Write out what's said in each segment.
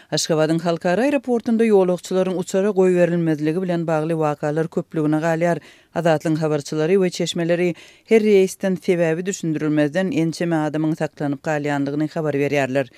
Aşgabadyň halkara aeroportunda ýolagçylaryň uçara goýberilmezligi bilen bagly wakalar köplügine galýar. Azatlygyň habarçylary we çeşmeleri her reýsden sebäbi düşündirilmezden ençeme adamyň saklanyp galýandygyny habar berýärler.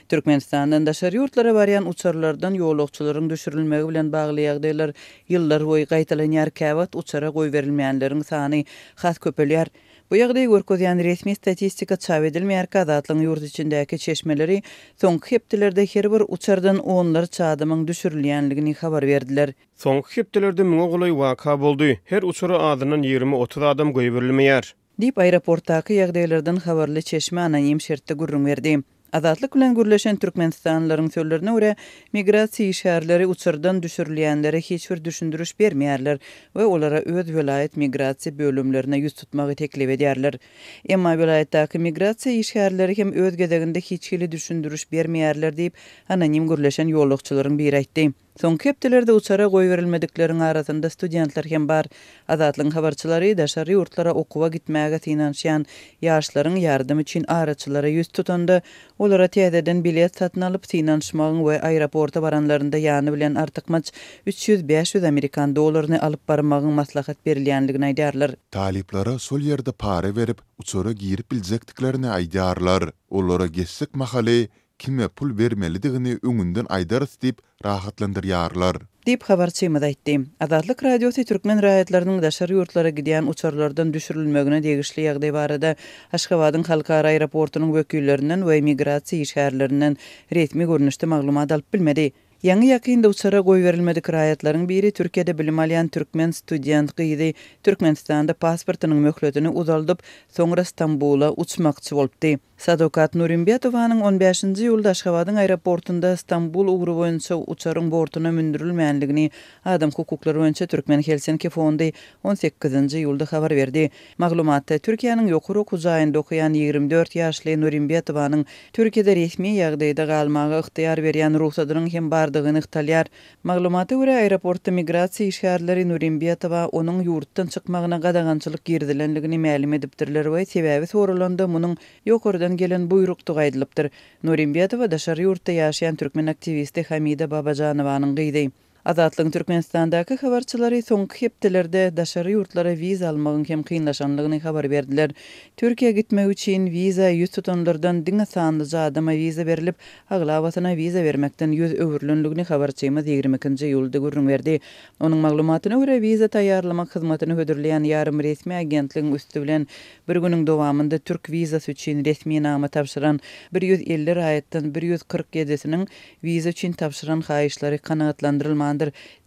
Türkmenistandan daşary ýurtlara barýan uçarlardan ýolagçylaryň düşürilmegi bilen bagly ýagdaýlar ýyllarboýy gaýtalanýar, käwagt uçara goýberilmeýänleriň sany has köpelýär. Bu ýagdaýy görkezýän resmi statistika çap edilmeýärkä Azatlygyň ýurt içindäki çeşmeleri soňky hepdelerde her bir uçardan onlarça adamyň düşürilýänligini habar berdiler. Soňky hepdelerde müňe golaý waka boldy. Her uçara azyndan 20-30 adam goýberilmeýär. Diýip, aeroportdaky ýagdaýlardan habarly çeşme anonim şertde gürrüň berdi. Azatlyk bilen gürleşen türkmenistanlylaryň sözlerine görä, migrasiýa işgärleri uçardan düşürilýänlere hiç bir düşündiriş bermeýärler we olara öz welaýat migrasiýa bölümlerine ýüz tutmagy teklip edýärler. Emma welaýatdaky migrasiýa işgärleri hem öz gezeginde hiç hili düşündiriş bermeýärler diýip, anonim gürleşen ýolagçylaryň biri aýtdy. Soňky hepdelerde uçara goýberilmedikleriň arasynda studentler hem bar. Azatlygyň habarçylary daşary ýurtlara okuwa gitmäge synanyşýan ýaşlaryň ýardam üçin araçylara ýüz tutanda, olara täzeden bilet satyn alyp, synanyşmagyň we aeroporta baranlarynda ýany bilen artykmaç 300-500 amerikan dollaryny alyp barmagyň maslahat berilýändigini aýdýarlar. Talyplara şol ýerde para berip, uçara girip biljekdiklerini aýdýarlar. Olara geçjek mahaly Kime pul bermelidigini öňünden aýdarys diýip rahatlandyrýarlar. Diýip, habarçymyz aýtdy. Azatlyk Radiosy türkmen raýatlarynyň daşary ýurtlara gidýän uçarlardan düşürilmegine degişli ýagdaý barada Aşgabadyň halkara aeroportunyň wekillerinden we migrasiýa işgärlerinden resmi görnüşde maglumat alyp bilmedi. Ýaňy-ýakynda uçara goýberilmedik raýatlaryň biri Türkiýede bilim alýan türkmen student gyzy Türkmenistanda pasportynyň möhletini uzaldyp, soňra Stambula uçmakçy bolupdy. Sadokat Nurimbetowanyň on bäşinji iýulda Aşgabadyň aeroportunda Stambul ugry boýunça uçaryň bortuna mündürilmändigini Adam hukuklary boýunça Türkmen Helsinki fondy on sekizinji iýulda habar berdi. Maglumatda Türkiýäniň ýokary okuw jaýynda okaýan 24 ýaşly Nurimbetowanyň Türkiýede resmi ýagdaýda galmaga ygtyýar berýän rugsadynyň hem bardygy nygtalýar. Maglumata görä, aeroportda migrasiýa işgärleri Nurimbetowa onuň ýurtdan çykmagyna gadagançylyk girizilendigini mälim edipdirler we sebäbi soralanda munuň ýokardan gelen buýrukdygy aýdylypdyr. Nurimbetowa daşary ýurtda ýaşaýan türkmen aktiwisti Hamida Babajanowanyň gyzy. Azatlygyň Türkmenistandaky habarçylary soňky hepdelerde daşary ýurtlara wiza almagyň hem kynlaşanlygyny habar berdiler. Türkiýä gitmek üçin wiza ýüz tutanlardan diňe sanlyja adama wiza berlip, aglabasyna wiza bermekden ýüz öwrülenligini habarçymyz 22-nji iýulda gürrüň berdi. Onuň maglumatyna görä, wiza taýýarlamak hyzmatyny hödürleýän ýarym resmi agentligiň üsti bilen bir günüň dowamynda türk wizasy üçin resminama tabşyran 150 raýatdan 147-siniň Wiza üçin tabşyran haýyşlary kanagatlandyrylmandyr,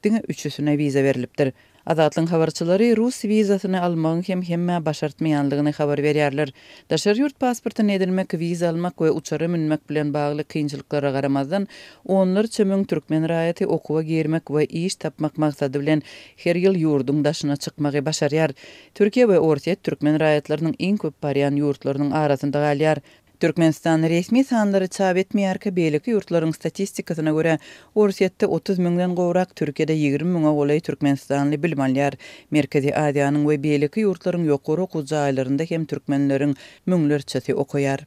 diňe üçüsine wiza berlipdir. Azatlygyň habarçylary rus wizasyny almagyň hem hemmä başartmaýanlygyny habar berýärler. Daşary ýurt pasportyny edinmek, wiza almak we uçara münmek bilen bagly kynçylyklara garamazdan, onlarça müň türkmen raýaty okuwa girmek we iş tapmak maksady bilen her ýyl ýurduň daşyna çykmagy başarýar. Türkiýe we Orsýet türkmen raýatlarynyň iň köp barýan ýurtlarynyň arasynda galýar. Türkmenistan resmi sanlary çap etmeýärkä, beýleki ýurtlaryň statistikasyna görä, Orsýetde 30 müňden gowrak, Türkiýede 20 müňe golaý türkmenistanly bilim alýar. Merkezi Aziýanyň we beýleki ýurtlaryň ýokary okuw jaýlarynda hem türkmenleriň müňlerçesi okaýar.